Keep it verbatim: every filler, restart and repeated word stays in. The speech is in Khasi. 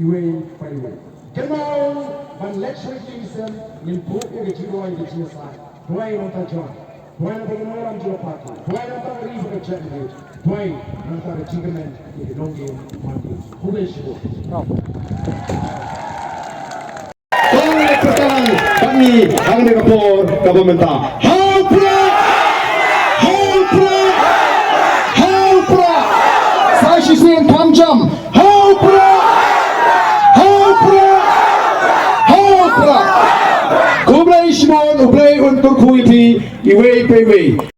Iwei pa iwei. Kynmaw ban leit sha ki sem, ngin buh ïa ka jingroi ka jingïasaid. Duwai nangta jong. Duwai nangta ki nongïalam jong ka party. Duwai nangta ka ri bad ka jaitbynriew. Duwai nangta ka jingkyrmen ïa ki nongïalam. Khublei shibun. Kong leit pyrkhat bad ngi hangne ka por kaba mynta. Ha u Prah! Ha u Prah! Ha u Prah! Sa shisien kham jam. Ha u Prah! Ha u Prah! Ha u Prah! Khublei shibun, U Blei un kyrkhu ïa phi iwei pa iwei.